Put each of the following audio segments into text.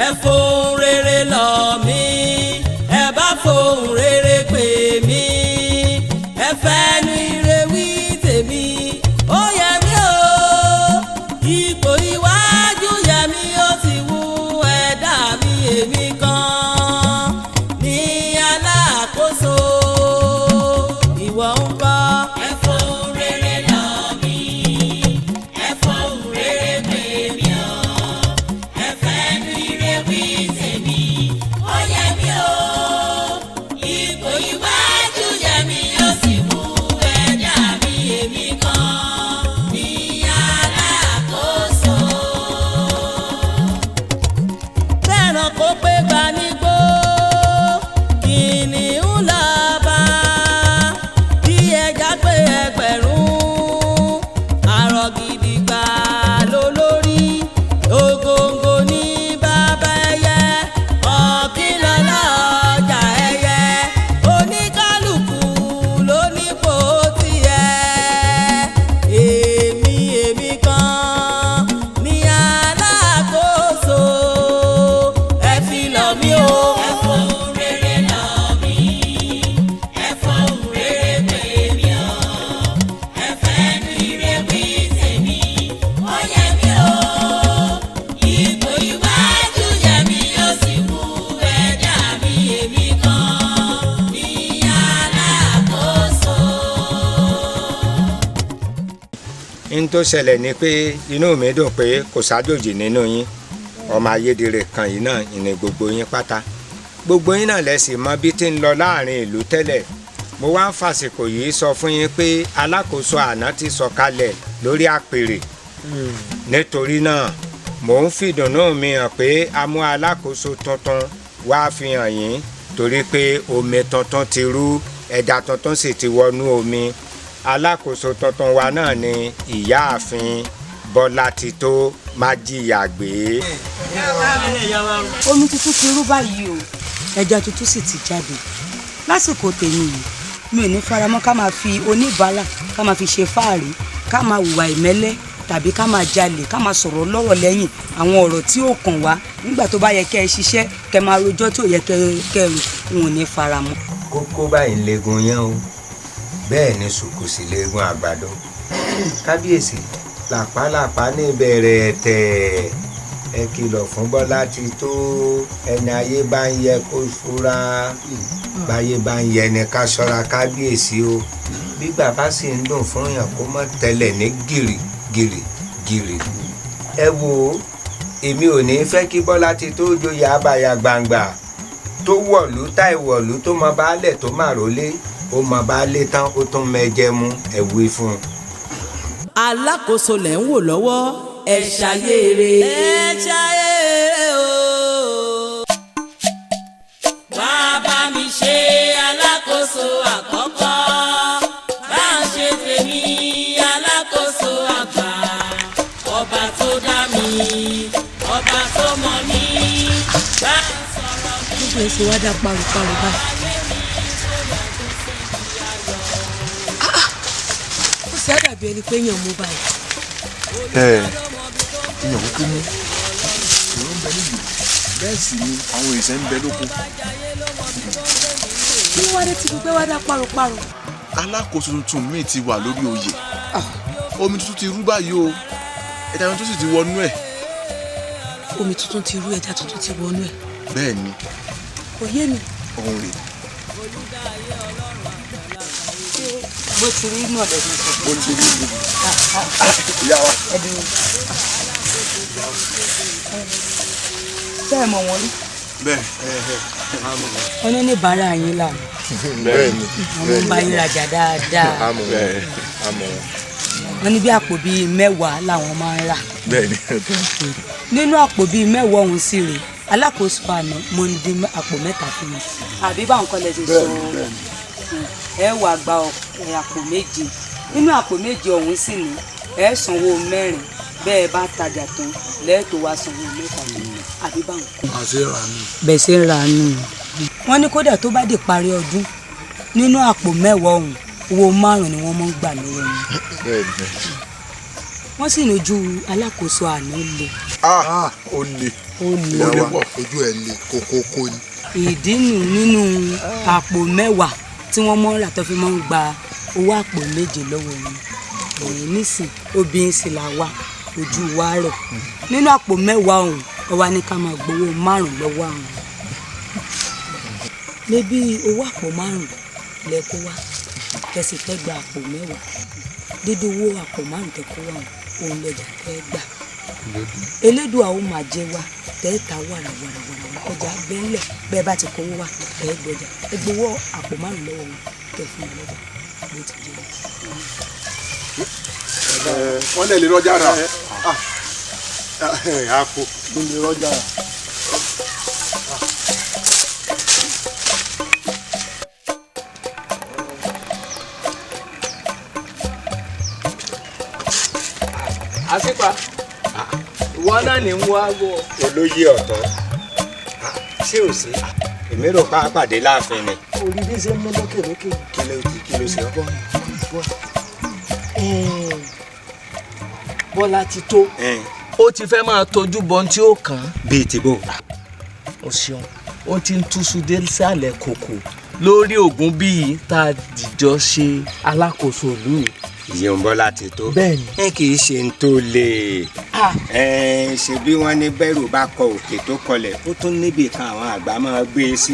Ẹ fohùn rere lọ̀ mí, ẹ bá fohùn rere pè mí, ẹ fẹ́nu ire wí tèmi. Ó yẹ mí o, ipò iwájú yẹ mí, ó ti wú ẹ̀dá mi. Èmi kan ní alákòóso, ìwọ ń kọ́. Ẹ fohùn rere lọ̀ mí, ẹ fohùn rere pè mí o, ẹ fẹ́nu ire wí tèmi. Ó yẹ mí o, ipò iwájú yẹ mí, ó sì wú ẹ̀dá mi. Èmi kan ní alákòóso. Fẹ́ràn kó pé gba nígbó, kìnìún lọ́ba. Bí ẹja pé ẹgbẹ̀rún, àrọ̀ gidigba lólórí. Ògòǹgò ní bàbá ẹyẹ, ọ̀kìnlọ́lá ọjà ẹyẹ. Oníkálukú ló nípò tiẹ̀. Èmi kan ní alákòóso, ẹ fi lọ̀ mí o. Ẹ fohùn rere lọ̀ mí, ẹ fohùn rere pè mí o, ẹ fẹ́nu ire wí tèmi. Ó yẹ mí o, ipò iwájú yẹ mí, ó sì wú ẹ̀dá mi. Èmi kan ní alákòóso. N tó ṣẹlẹ̀ ni pé inú mi dùn pé kò sájòjì nínú yín. Ọmọ ayédèrè kan yìí náà ní gbogbo yín pátá. Gbogbo yín náà lẹ sì mọ bí tí ń lọ láàrin ìlú tẹ́lẹ̀. Mo wá ń fàsìkò yìí sọ fún yín pé alákòóso àná ti sọ̀kalẹ̀ lórí àpèrè. Nítorí náà, mò ń fìdùnnú mi hàn pé a mú alákòóso tuntun wá fi hàn yín, torí pé omi tuntun ti rú, ẹja tuntun sì ti wọnú omi. Alákòóso tuntun wa náà ni Ìyáàfin Bọ́látitó Májìyàgbé. Omi tuntun ti rú báyìí o, ẹja tuntun sì ti jáde. Lásìkò tèmi yìí, mi ò ní faramọ́ ká máa fi oníbàárà ká máa fi ṣe fáàrí, ká máa hùwà ìmẹ́lẹ́, tàbí ká máa jalè, ká máa sọ̀rọ̀ lọ́rọ̀ lẹ́yìn, àwọn ọ̀rọ̀ tí ó kàn wá nígbà tó bá yẹ kẹ́ ẹ ṣiṣẹ́, kẹ́ máa rojọ́ tí ò yẹ kẹ́ ẹ rò. N ò ní faramọ́. Kókó báyìí ń legun yẹn o, bẹ́ẹ̀ ni sùkú sì legun àgbàdo. Kábíyèsí, làpálàpá ní ìbẹ̀rẹ̀ ẹ̀tẹ̀. Ẹ kìlọ̀ fún Bọ́lá ti tó. Ẹni ayé bá ń yẹ kó fura, báyé bá ń yẹ ni ká ṣọ́ra. Kábíyèsí o, bí bàbá sì ń dùn fún yàn, kó mọ́ tẹ́lẹ̀ ní gìrì gìrì gìrì. Ẹ wo, èmi ò ní fẹ́ kí Bọ́lá ti tó joyè àbàyà gbangba tó wọ̀lú táì wọ̀lú, tó mọ baálẹ̀, tó má rólé, ó mọ baálé tán, ó tún mẹjẹ mú. Ẹ wí fún un. Alákòóso lẹ̀ ń wò lọ́wọ́, ẹ ṣayére. Ẹ ṣayére o. Wá bá mi ṣe alákòóso àkọ́kọ́, bá ń ṣe tèmi alákòóso àgbà. Ọba tó dá mi, ọba tó mọ̀ mí, bá ń sọ̀rọ̀ mi. Gbogbo ẹ̀ ṣe wá dá paropáro báyìí. Ó sì á dàbí ẹni pé èèyàn mú báyìí. Ẹ ìyàn kúkú mú. Èrò ń bẹ nílùú, bẹ́ẹ̀ sì ni àwọn èsè ń bẹ lóko. Kí ló wá dé tí gbogbo ẹ̀ wá dá paropáro? Alákòóso tuntun míì ti wà lórí oyè. Omi tuntun ti rú báyìí o, ẹja tuntun sì ti wọnú ẹ̀. Omi tuntun ti rú, ẹja tuntun ti wọnú ẹ̀? Bẹ́ẹ̀ ni. Kò yé mi. Òun rè. Bó ti rí náà lẹ́nu sọ. Bó ti rí mi, ìyá wa. Ẹ dúró. Ṣé ẹ mọ̀ wọ́n rí? Bẹ́ẹ̀. Wọ́n ní oníbàárà yín làwọn. Bẹ́ẹ̀ ni. Àwọn ń bá yín rajà dáadáa. Àmọ̀ bẹ́ẹ̀, àmọ̀. Wọ́n ní bí àpò bíi 10 làwọn máa ń rà. Bẹ́ẹ̀ ni. Nínú àpò bíi 10 ọ̀hún sì rèé, alákòóso àná mo ń dín àpò 3 fún mi. Àbí báwọn kọ́ lẹ ṣe sọ? Ẹ wàá gba àpò 7. Nínú àpò 7 ọ̀hún sì ní ẹ sanwó 4. Bẹ́ẹ̀ bá tajà tán lẹ́ẹ̀tọ́ wá sanwó 3 tó kù, àbí báwọn kọ́? Àṣẹ rà nù. Bẹ́ẹ̀ ṣe ń ra nù. Wọ́n ní kódà tó bá dé parí ọdún, nínú àpò 10 ọ̀hún, owó 5 ni wọ́n máa ń gbà lọ́wọ́ wọn. Bẹ́ẹ̀ ni. Wọ́n sì lójú alákòóso àná le. Ó le. Ó le. Ó le pọ̀. Ojú ẹ̀ le kókókó ni. Ìdí nù nínú àpò 10 tí wọ́n mọ́ rà tó fi máa ń gba owó àpò 7 lọ́wọ́ wọn. Ẹ̀yìn nísìn obìnrin sì là wá ojú wa rọ̀. Nínú àpò 10 ọ̀hún ó wá ní ká máa gbowó 5 lọ́wọ́ àwọn. Níbi owó àpò 5 lẹ kó wá tẹ̀sí fẹ́ gba àpò 10. Dídí owó àpò 5 tẹ kó wá òun lọ́jà tẹ́ gbà. Elédùà ó máa jẹ wá tẹ́ẹ̀ta wàràwàràwàrà ọjà bẹ́ńlẹ̀ bẹ́ẹ̀ bá ti kówó wá ẹ̀ gbọ́jà ẹ gbowó àpò 5 lọ́wọ́ wọn kẹ́ fún wọn lọ́jà bó ti jẹ́. Wọ́n lè lè rọ́jà rà. Àpò ló lè rọ́jà rà. Àṣìpa ìwọ náà ní ń wá wọ. Olóyè ọ̀tọ̀ ṣé ò sí. Èmi rò pa pàdé láàfin ni. Orí bí ṣe ń mú lókè lókè. Kí ló ti kí ló ṣe ọ́. Bọ́lá ti tó. Ó ti fẹ́ máa tọ́jú bọ́n tí ó kàn án. Bíi tìbò. O ṣeun, ó ti ń túṣu dé sàlẹ̀ kòkò lórí ògùn bíi tá a dìjọ ṣe alákòóso ìlú yìí. Ìyẹn Bọ́lá ti tó. Bẹ́ẹ̀ni. Ẹ kì í ṣe ń tó lè. Ṣe bí wọ́n ní bẹ́rù bá kọ òkè tó kọlẹ̀ ó tún níbì kan àwọn àgbà máa gbé e sí.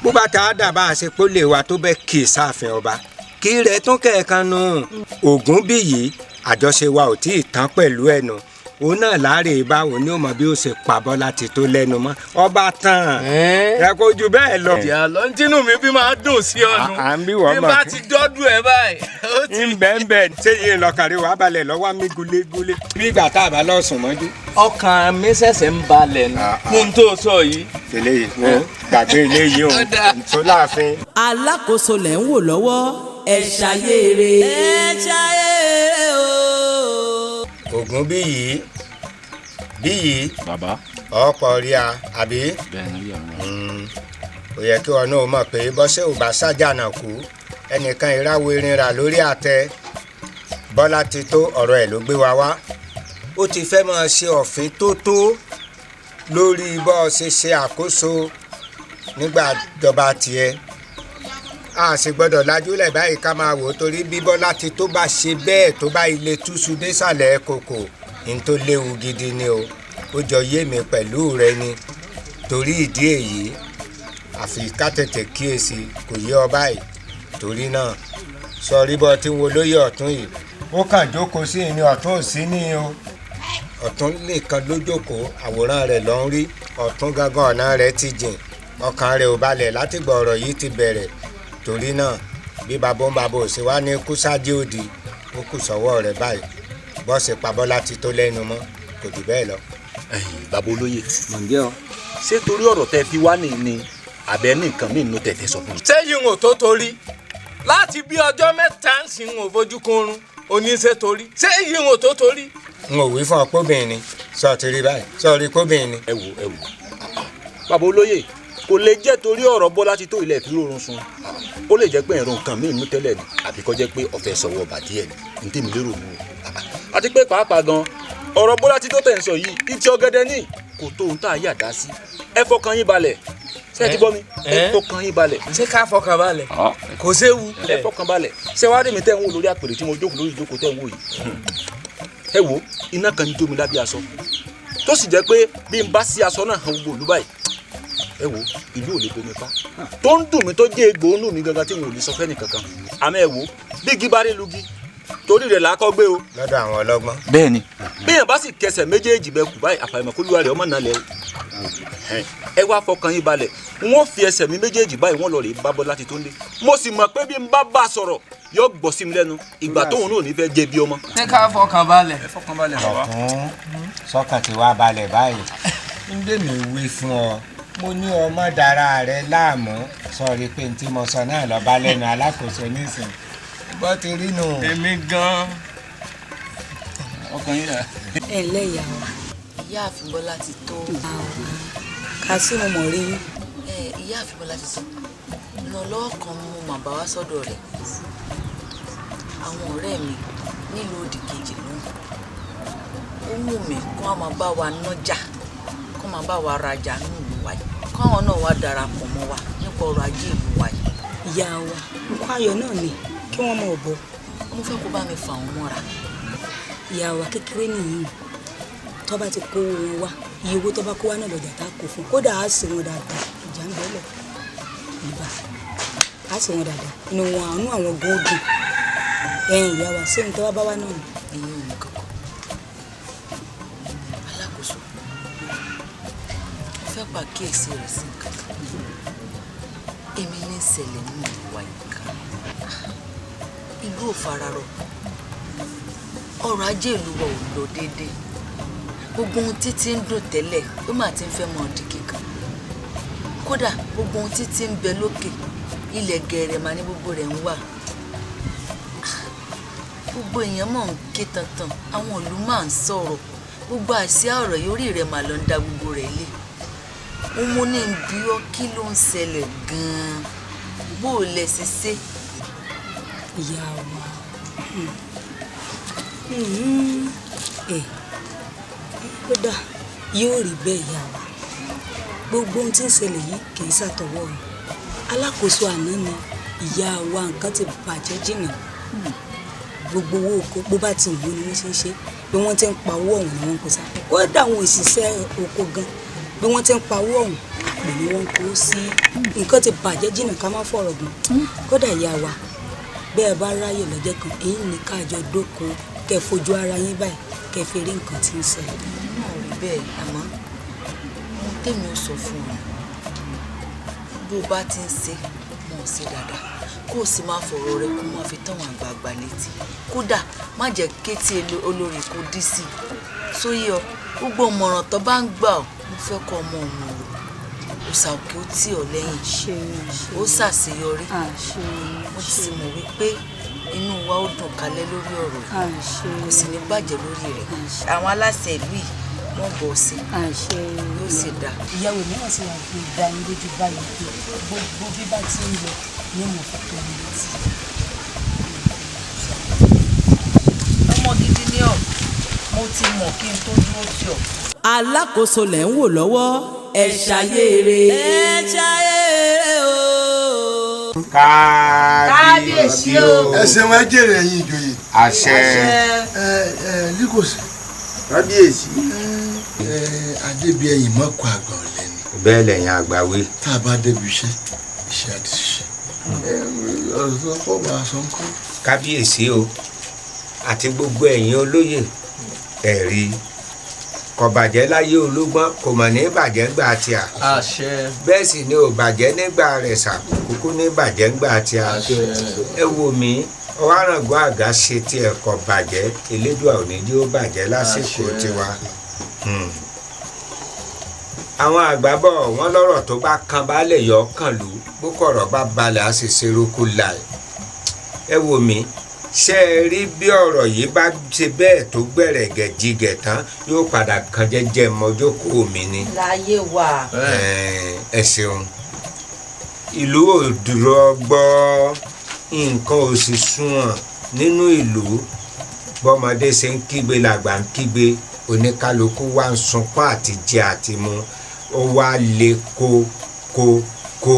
Bó bá ta á dà bá a ṣe pé ó lè wa tó bẹ́ẹ̀ kì í sáàfin ọba. Kí rẹ̀ tún kẹ̀ẹ̀kan nù. Ògùn bí yìí àjọṣe wa ò tí ì tán pẹ̀lú ẹnu. Òun náà láàárẹ̀ báwo ni ó mọ bí ó ṣe pa Bọ́lá ti tó lẹ́nu mọ́. Ọba tán. Ẹ kò ju bẹ́ẹ̀ lọ. Ìyá lọ ń tínú mi bí máa dùn sí ọ̀nù. À ń bí wọ́n Bí mọ̀. bá ti dọ́dún ẹ báyìí. Ń bẹ́ẹ̀ ń bẹ́ẹ̀ ṣé yìí lọ́kàrí wàá balẹ̀ lọ́wọ́ mi gúlégúlé. Bí ìgbà tá a bá lọ sùn mọ́jú. Ọkàn mi ṣẹ̀ṣẹ̀ ń balẹ̀ nù. Fún tó sọ yìí. Eléyìí wo gbàgbé eléyìí o tó láàfin. Alákòóso lẹ̀ ń wò lọ́wọ́ ẹ ṣayére. Ẹ ṣayére o. Ògùn bí yìí bí yìí. Bàbá. Ọkọ̀ rí a àbí. Bẹ́ẹ̀ni rí àwọn. Ó yẹ kí wọn náà mọ̀ pé bọ́sẹ̀ ò bá ṣàjànà kú ẹnìkan ìráwọ̀ erin rà lórí àtẹ. Bọ́lá ti tó ọ̀rọ̀ ẹ̀ ló gbé wa wá. Ó ti fẹ́ máa ṣe ọ̀fin tó tó lórí bọ́ ṣe ṣe àkóso nígbà ìjọba tiẹ̀. A sì gbọ́dọ̀ lajúlẹ̀ báyìí ká máa wò ó torí bí Bọ́lá ti tó bá ṣe bẹ́ẹ̀ tó bá ilé túṣu désàlẹ̀ kòkò ní tó léwu gidi ni o. Ó jọ yé mi pẹ̀lú rẹ ni. Torí ìdí èyí àfi ká tètè kíyèsí kò yé ọ báyìí. Torí náà sọrí bọ́ tí ń wo lóye ọ̀tún yìí. Ó kàn jókòó sí ní ọ̀tún ò sí ní o. Ọ̀tún nìkan ló jókòó àwòrán rẹ̀ ló ń rí. Ọ̀tún gangan ọ̀nà rẹ̀ ti jìn. Ọkàn rẹ̀ ò balẹ̀ látìgbà ọ̀rọ̀ yìí ti bẹ̀rẹ̀. Torí náà bí babó ń babó ò sí wá ní kúsájì òdì ó kù sọ́wọ́ rẹ̀ báyìí. Bọ́ọ̀sì pa Bọ́lá ti tó lẹ́nu mọ́ kò jù bẹ́ẹ̀ lọ. Ẹ̀yin bàbá olóyè. Mọ̀ ń jẹ́ ọ. Ṣé torí ọ̀rọ̀ tẹ fi wá ní ni àbẹ ní nǹkan míì nínú tẹ̀tẹ̀ sọ fún mi. Ṣé yìí ń tó torí láti bí ọjọ́ mẹ́ta ń sìn ń fojú kunrun oníṣẹ́ torí ṣé yìí ń tó torí. N ò wí fún ọ kóbìnrin ni sọ ti rí báyìí sọ rí kóbìnrin ni. Ẹ wò ẹ wò bàbá olóyè kò lè jẹ́ torí ọ̀rọ̀ Bọ́lá ti tó ilẹ̀ fi rọrùn sun ó lè jẹ́ pé ẹ̀rọ nǹkan míì nínú tẹ́lẹ̀ ni àbí kó jẹ́ pé ọ̀fẹ́ sọ̀wọ́ bàdí ẹ̀ ni ní tèmi lérò nù. Àti pé pàápàá gan ọ̀rọ̀ Bọ́lá ti tó tẹ̀ ń sọ yìí ìtì ọ̀gẹ̀dẹ̀ ní kò tó ohun tá a yà dá sí ẹ fọkàn yín balẹ̀ ṣé ẹ ti gbọ́ mi ẹ fọkàn yín balẹ̀. Ṣé ká fọkàn balẹ̀ kò séwu. Ẹ fọkàn balẹ̀ ṣé wàá rí mi tẹ́ ń wò lórí àpèrè tí mo jókòó lórí ìjókòó tẹ́ ń wò yìí ẹ wò iná kan ń jó mi lábẹ́ aṣọ tó sì jẹ́ pé bí n bá sí aṣọ náà hàn gbogbo ìlú báyìí ẹ wò ìlú ò lè bomi pa tó ń dùn mí tó jẹ́ egbò inú mi gangan tí n ò lè sọ fẹ́ni kankan àmọ́ ẹ wò bí igi bá rí lugi torí rẹ̀ là á kọ́ gbé o. Lọ́dọ̀ àwọn ọlọ́gbọ́n. Bẹ́ẹ̀ni bí èèyàn bá sì kẹsẹ̀ méjèèjì bẹ kù báyìí àfàìmọ̀ kó lúwa rẹ̀ ọmọ náà lẹ̀ o. Ẹ wá fọkàn yín balẹ̀ wọ́n fi ẹsẹ̀ mi méjèèjì báyìí wọ́n lọ rè bá Bọ́lá ti tó ń lé mo sì mọ̀ pé bí n bá bá a sọ̀rọ̀ yóò gbọ́ sí mi lẹ́nu ìgbà tóun náà ò ní fẹ́ jẹ bí ọmọ. Ṣé ká fọkàn balẹ̀. Ẹ fọkàn balẹ̀ bàbá. Ọ̀tún sọ́kàn ti wá balẹ̀ báyìí. Ń dè mí wí fún ọ mo ní ọmọ dára rẹ láàmú sọrí pé ntí mo sọ náà lọ bá lẹ́nu alákòóso nísìnyí bó ti rí nù. Èmi gan-an ọkàn yín rà. Ẹ ǹlẹ́ ìyá wa. Ìyáàfin Bọ́lá ti tó. Kà sí mo mọ̀ rí yín. Ìyáàfin Bọ́lá ti tó. Ìrànlọ́wọ́ kan mo mà bá wá sọ́dọ̀ rẹ̀. Àwọn ọ̀rẹ́ mi nílùú òdì kejì lóhùn. Ó wù mí kó wọn máa bá wa nájà, kó máa bá wa rajà ní ìlú wa yìí, káwọn náà wá darapọ̀ mọ́ wa nípa ọrọ̀ ajé ìlú wa yìí. Ìyá wa, nǹkan ayọ̀ náà ni kí wọ́n mọ̀ bọ̀. Mo fẹ́ kó bá mi fà wọ́n mọ́ra. Ìyá wa, kékeré nìyí. Tó bá ti kó wọn wá, iye owó tó bá kó wá náà lọ́jà tá a kó fún. Kódà á sì wọn dáadáa, ìjà ń bẹ́lẹ̀ ìbá á sì wọn dáadáa, inú wọn àánú àwọn gan ó dùn. Ẹ̀yin ìyá wa, ṣé n tó wá bá wá náà ni. Ìyẹn ò ní kankan. Alákòóso, mo fẹ́ pàkíyèsí rẹ̀ sí nǹkan kan. Èmi ní ìṣẹ̀lẹ̀ nínú ìwà ìka. Ìlú ò fararọ, ọrọ̀ ajé ìlú wa ò lọ déédéé. Gbogbo ohun títí ń dùn tẹ́lẹ̀, ó mà ti ń fẹ́ mọ́ di kíkan. Kódà gbogbo ohun títí ń bẹ lókè ilẹ̀ gẹ̀rẹ̀ mà ní gbogbo rẹ̀ ń wà. Gbogbo èèyàn mọ̀ ń ké tantan, àwọn ìlú máa ń sọ̀rọ̀. Gbogbo àsíá ọ̀rọ̀ yìí, orí rẹ̀ mà ló ń da gbogbo rẹ̀ lé. Ó mú ní bí ọ́, kí ló ń ṣẹlẹ̀ gan-an? Bó o lẹ̀ ṣe ṣe? Ìyá wa, ẹ kódà yóò rí bẹ́ẹ̀. Ìyá wa, gbogbo ohun tí ń ṣẹlẹ̀ yìí kì í ṣàtọwọ́ mi. Alákòóso àná ni, ìyá wa. Nǹkan ti bàjẹ́ jìnnà. Gbogbo owó oko, bó bá ti wù ú ni wọ́n ṣe ń ṣe. Bí wọ́n ti ń pa owó ọ̀hún ni wọ́n kó sápò. Kódà àwọn òṣìṣẹ́ oko gan, bí wọ́n ti ń pa owó ọ̀hún, àpò ni wọ́n kó sí. Nǹkan ti bàjẹ́ jìnnà, ká má fọ̀rọ̀ gùn. Kódà ìyá wa, bẹ́ẹ̀ bá ráyè lọ́jọ́ kan, èyí ní káàjọ dóko, kẹ́ fojú ara yín báyìí, kẹ́ fi rí nǹkan tí ń ṣẹlẹ̀. Náà rí bẹ́ẹ̀, àmọ́ ohun tèmi ò sọ fún ọ, bó o bá ti ń ṣe mọ̀ ọ́ sí dáadáa, kó o sì máa fọ̀rọ̀ rẹ kó máa fi táwọn àgbààgbà létí. Kódà má jẹ́ kétí olórí kó dí sí i sóyè ọ. Gbogbo ọmọràn tó bá ń gbà ọ, mo fẹ́ kọ́ ọmọ òun lò. Òòsà òkè ó tì ọ́ lẹ́yìn, ó ṣàṣeyọrí. Mo ti mọ̀ wípé inú wa ó dùn kálẹ̀ lórí ọ̀rọ̀ yìí, kò sì ní bàjẹ́ lórí rẹ̀. Àwọn aláṣẹ ìlú yìí, wọ́n bọ̀ sí, yóò sì dáa. Ìyàwó mi náà sì wà fi dá yín lójú báyìí pé gbogbo bí bá ti ń lọ ní mo fi tó yín létí. Ọmọ gidi ni ọ, mo ti mọ̀ kí n tó dúró tì ọ́. Alákòóso lẹ̀ ń wò lọ́wọ́. Ẹ ṣayéere. Ẹ ṣayéere o. Kábíyèsí o. Ẹ ṣeun, ẹ jèrè, ẹ̀yin ìjòyè. Àṣẹ. Ẹ ẹ líkòsí. Kábíyèsí. Ẹ adébíyẹyìn mọ́kọ àgbà ọ̀lẹ́ ni. Bẹ́ẹ̀ lẹ̀yin àgbà wí. Tá a bá débi iṣẹ́, iṣẹ́ àti ṣiṣẹ́. Ẹ ọ̀rọ̀ tó kọ́ bá a sọ ń kọ́. Kábíyèsí o, àti gbogbo ẹ̀yin olóyè, ẹ̀rí kò bàjẹ́ láyé olúgbọ́n, kò mọ̀ ní bàjẹ́ ńgbà tí a. Àṣẹ. Bẹ́ẹ̀ sì ni ò bàjẹ́ nígbà rẹ̀ sà, kúkú ní bàjẹ́ ńgbà tí a. Àṣẹ. Ẹ wò mí, ọ̀hánàgbọ́n àga ṣe tiẹ̀ kò bàjẹ́. Elédùà ò ní jẹ́ ó bàjẹ́ lásìkò Àṣẹ. tiwa. Àwọn àgbà bọ̀, wọ́n lọ́rọ̀ tó bá kan baálé yọ kàn lù bó kọ̀rọ̀ bá balẹ̀, á sì ṣe eruku láì. Ẹ wò mí, ṣé ẹ rí bí ọ̀rọ̀ yìí bá ṣe bẹ́ẹ̀ tó gbẹ̀rẹ̀gẹ̀ jigẹ̀ tán, yóò padà kan jẹ́jẹ́ mọ́jókòó mi ni. Láyé wa. Ẹ ṣeun. Ìlú ò dúró gbọ́, nǹkan ò sì sunwọ̀n nínú ìlú. Bọ́mọdé ṣe ń kígbe làgbà ń kígbe, oníkálukú wá ń sunkún àti jẹ àti mu. Ó wá le kó kó kó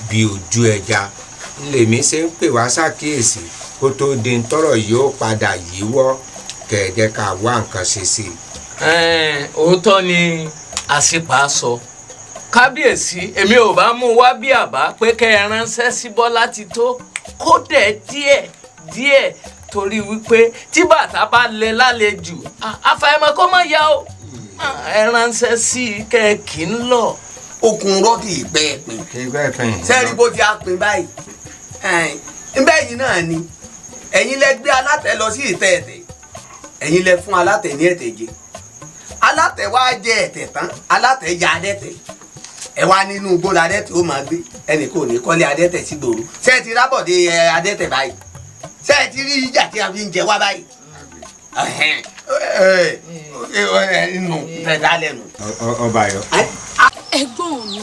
bí ojú ẹja. Lèmi ṣe ń pè wá ṣàkíyèsí kó tó di ntọ́rọ̀ yóò padà yíwọ́ kẹ̀ẹ́dẹ́ ká wá nǹkan ṣe sí i. Ẹ̀ẹ́n, òótọ́ ni àṣìpà sọ, kábíyèsí. Èmi ò bá mú wá bí àbá pé kẹ́ ẹ ránṣẹ́ sí Bọ́lá ti tó kó dẹ̀ díẹ̀ díẹ̀, torí wípé tí bàtà bá lẹ lálejò, àfàìmọ̀ kó má yá o. Ẹ ránṣẹ́ sí i kẹ́ ẹ kì í lọ. Okùn rọ́ọ̀kì ìpẹ́ pin. Kí bẹ́ẹ̀ pin. Sẹ́ẹ̀rí bó ti á pin báyìí? Nbẹ́ yìí náà ni ẹ̀yin lẹ gbé alátẹ lọ sí ìtẹ́ ẹ̀tẹ̀, ẹ̀yin lẹ fún alátẹ ní ẹ̀tẹ̀ jẹ. Alátẹ wá jẹ ẹ̀tẹ̀ tán, alátẹ ya adẹ́tẹ̀. Ẹ wá nínú igbó la adẹ́tẹ̀ ó máa gbé, ẹnì kò ní kọ́lé adẹ́tẹ̀ sí gbòòrò. Ṣé ẹ ti rábọ̀dé ẹ adẹ́tẹ̀ báyìí? Ṣé ẹ ti rí ìjà tí a fi ń jẹ wá báyìí? Ẹ̀hẹ́n, ẹ ẹ ẹ nù tẹ̀ dálẹ̀ nù. Ọba yọ. Ẹ̀gbọ́n mi,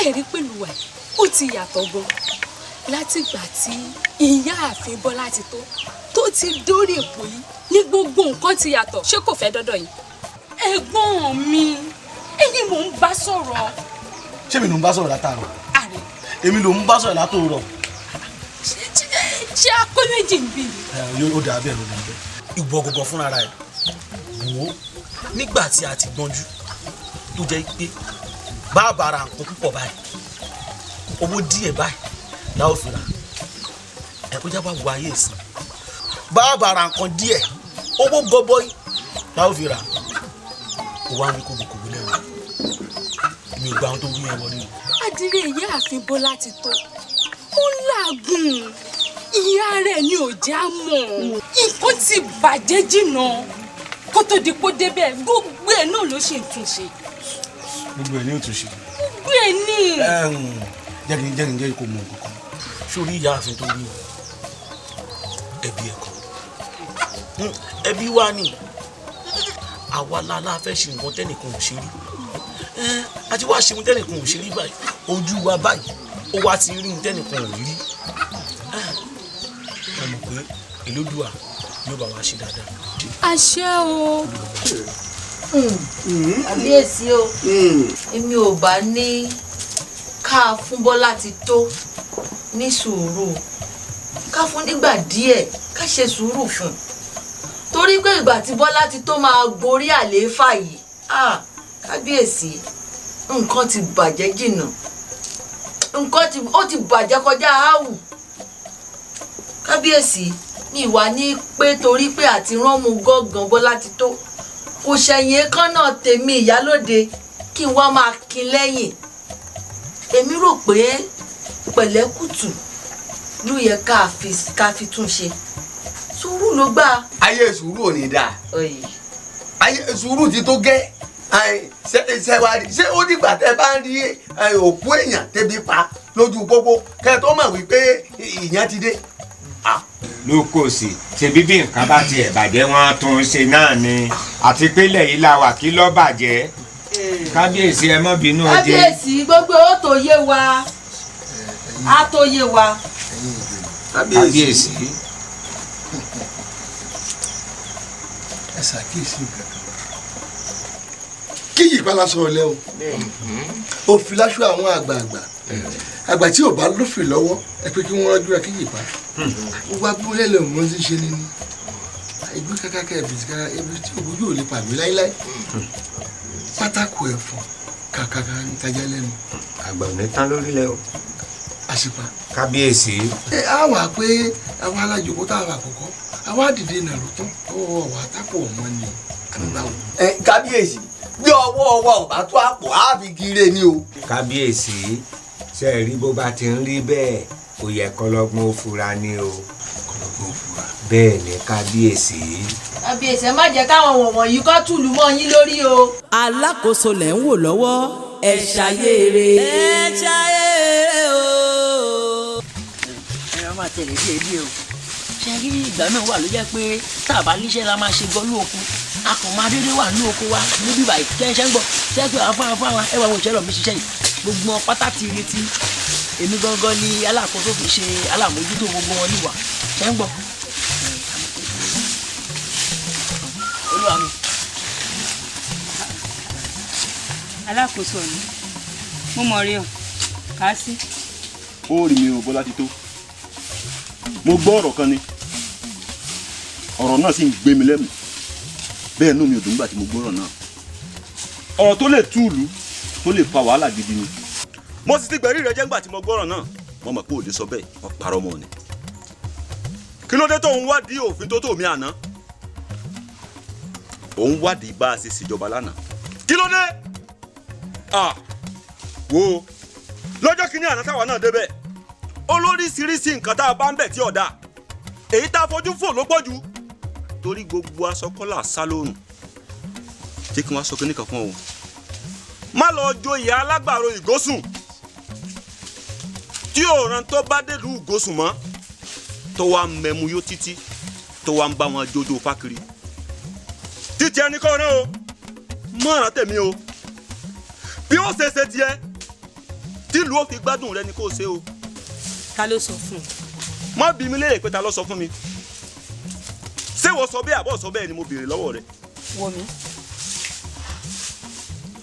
ẹ rí pẹ̀lú wa, ó ti yàtọ̀ gan látìgbà tí ìyáàfin Bọ́lá ti tó ti dórí ipò yìí ní gbogbo nǹkan ti yàtọ̀. Ṣé kò fẹ́ dọ́dọ̀ yìí? Ẹ̀gbọ́n mi, ẹ̀yin mò ń bá sọ̀rọ̀. Ṣé mi ló ń bá sọ̀rọ̀ látàárọ̀? Èmi ló ń bá sọ̀rọ̀ látòrọ̀. Ṣé akó méjì ń bí ni? Ó dà bẹ́ẹ̀, ló dà bẹ́ẹ̀. Ìwọ gangan fúnra ẹ̀ wò ó, nígbà tí a ti gbọ́njú tó jẹ́ pé bàbá ra nǹkan púpọ̀ báyìí, owó díẹ̀ báyìí la ó fi ra ẹ̀, kó jábọ̀ wọ ayé ìsìn, bàbá ra nǹkan díẹ̀, owó gọbọi la ó fi ra. Ó wá ń wí kóbókóbó lẹ́nu, mi ò gba ohun tó wí yẹn wọlé o. Adìrẹ ìyáàfin Bọ́lá ti tó, ó làágùn, ìyá rẹ̀ ni ò já mọ̀. Nǹkan ti bàjẹ́ jìnnà kó tó di kó débẹ̀, gbogbo ẹ̀ náà ló ṣe ń túnṣe. Gbogbo ẹ̀ ní òtúnṣe. Gbogbo ẹ̀ ní. Jẹ́ kí n kó mọ nǹkan kan sórí ìyáàfin tó wí o. Ẹbí ẹ̀kọ́ ẹbí wa ni àwa la fẹ́ ṣe nǹkan tẹ́nìkan ò ṣe rí. Àti wá ṣe nǹkan tẹ́nìkan ò ṣe rí báyìí, ojú wa báyìí ó wá ti rí nǹkan tẹ́nìkan ò rí rí. Ẹ mọ̀ pé Elédùà yóò bá wa ṣe dáadáa. Àṣẹ o. Kábíyèsí o, èmi ò bá ní ká fún Bọ́lá ti tó ní sùúrù, ká fún nígbà díẹ̀, ká ṣe sùúrù fún un, torí pé ìgbà tí Bọ́lá ti tó máa gorí àlééfà yìí, kábíyèsí, nǹkan ti bàjẹ́ jìnnà, nǹkan ó ti bàjẹ́ kọjá áwù. Kábíyèsí, ní ìwà ní pé torí pé àti ránmu gángan Bọ́lá ti tó kò ṣẹ̀yìn èékánná tèmi ìyálóde kí n wá máa kin lẹ́yìn. Èmi rò pé pẹ̀lẹ́kùtù ló yẹ ká fi tún ṣe, sùúrù ló gbà. Ayé sùúrù ò ní dáa, ayé sùúrù ti tó gẹ́. Ṣé ó dìgbà tẹ́ bá ń rí òkú èèyàn tẹ́bi pa lójú pópó kẹ́ ẹ tó mọ̀ wípé ìyẹn ti dé? Ló kò sí ṣebí bí nǹkan bá tiẹ̀ bàjẹ́, wọ́n á tún ṣe náà ni. Àti pé lẹ́yìn la wà, kí ló bàjẹ́? Kábíyèsí, ẹ má bínú ọjẹ́. Kábíyèsí, gbogbo ó tó yé wa, á tó yé wa. Kábíyèsí. Ẹ ṣàkíyèsí nǹkan kan. Kí yìí bá lásán ọlẹ́ o, òfin láṣọ àwọn àgbààgbà, àgbà tí ò bá lófin lọ́wọ́, ẹ pé kí wọ́n rọ́jú ra kí yìí bá gbogbo abúlé lè mọ sí ṣe nínú ìgbé kàkàkà ẹ̀bìtì kàkà ẹbí tí òbí yóò lè pàmì láíláí, pátákó ẹ̀fọn kàkàkà ń tajà lẹ́nu. Àgbà ò ní tán lórílẹ̀ o. Àṣìpa. Kábíyèsí. Ẹ á wà pé àwọn alájòkó tá a wà kọ̀kọ́, àwa dìde nàró tán, ọwọ́ wa tápò ọmọ ni àbí báwo. Ẹ kábíyèsí, bí ọwọ́ wa ò bá tó àpò, á fi gire ni o. Kábíyèsí, ṣe é rí bó bá ti ń rí bẹ́ẹ̀, ó yẹ kọlọ́gbọ́n ó fura ni o. Kọlọ́gbọ́n ó fura. Bẹ́ẹ̀ ni, kábíyèsí. Kábíyèsí, ẹ má jẹ́ káwọn wọ̀nwọ̀n yìí kọ́ tùlù mọ́ yín lórí o. Alákòóso lẹ̀ ń wò lọ́wọ́, ẹ ṣàyèrè. Ẹ ṣàyèrè o. Ẹ máa tẹ̀lé díẹ̀ díẹ̀ o. Ṣe rí ìgbà náà wà ló jẹ́ pé tá a bá níṣẹ́ la máa ṣe gan ní oko, a kàn máa dédé wà ní oko wa níbí báyìí. Ṣe ṣe ń gbọ́ ṣe pé àwọn fáwọn fáwọn ẹ wà wọ́n ìṣẹ́lọ̀ mi ṣiṣẹ́ yìí, gbogbo wọn pátá ti retí èmi gangan ni alákòóso fi ṣe alámòójútó gbogbo wọn níwà. Ṣe ń gbọ́, olúwa mi. Alákòóso mi, mo mọ̀ rí ọ kà á sí. Ó rí mi ò, Bọ́lá ti tó. Mo gbọ́ ọ̀rọ̀ kan ni, ọ̀rọ̀ náà sì ń gbé mi lẹ́mìí bẹ́ẹ̀, inú mi ò dùn nígbà tí mo gbọ́ ọ̀rọ̀ náà. Ọ̀rọ̀ tó lè tú ìlú, tó lè fa wàhálà gidi ni. Mo sì ti gbẹ̀rí rẹ jẹ́ nígbà tí mo gbọ́ ọ̀rọ̀ náà. Mo mọ̀ pé ò lè sọ bẹ́ẹ̀, wọ́n parọ́ mọ́ ni. Kí ló dé tó ń wádìí òfin tó tó mi àná? Òun wádìí bá a ṣe ṣèjọba lánàá, kí ló dé? Ah, wo lọ́jọ́ kìíní àná táwa náà débẹ̀, olóríṣiríṣi nǹkan tá a bá ń bẹ̀ tí ọ̀dà, èyí tá a fojú fò ló pọ̀ jù, torí gbogbo aṣọ kọ́là sá lóòrùn. Jẹ́ kí wọ́n sọ kíní kan fún ọ o, má lọ joyè alágbàro ìgòsùn tí òòràn tó bá délùú ìgòsùn mọ́, tó wá mẹ́mu yó títí, tó wá ń bá wọn jójó fákiri títí. Ẹni kọ́ náà o, mọ̀ràn tèmi o, bí ó ṣe ṣe tiẹ̀ tìlú ó fi gbádùn rẹ ni kò ṣe o. Ta ló sọ fún ọ? Má bí mi léèrè pé ta ló sọ fún mi. Ṣé wọ́n sọ bẹ́ẹ̀ àbọ̀ sọ bẹ́ẹ̀ ni mo béèrè lọ́wọ́ rẹ. Wò mí,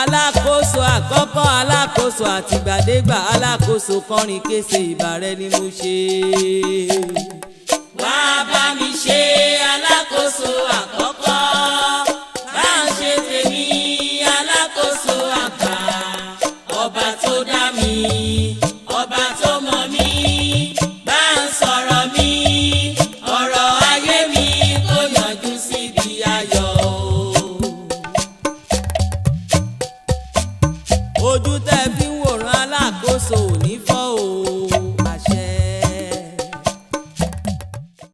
Alákòóso àkọ́kọ́, alákòóso àtìgbàdégbà, alákòóso kọrin kése, ìbà rẹ ni mo ṣe. Wá bá mi ṣe alákòóso àkọ́kọ́, bá ń ṣe tèmi alákòóso àgbà, ọba tó dá mi.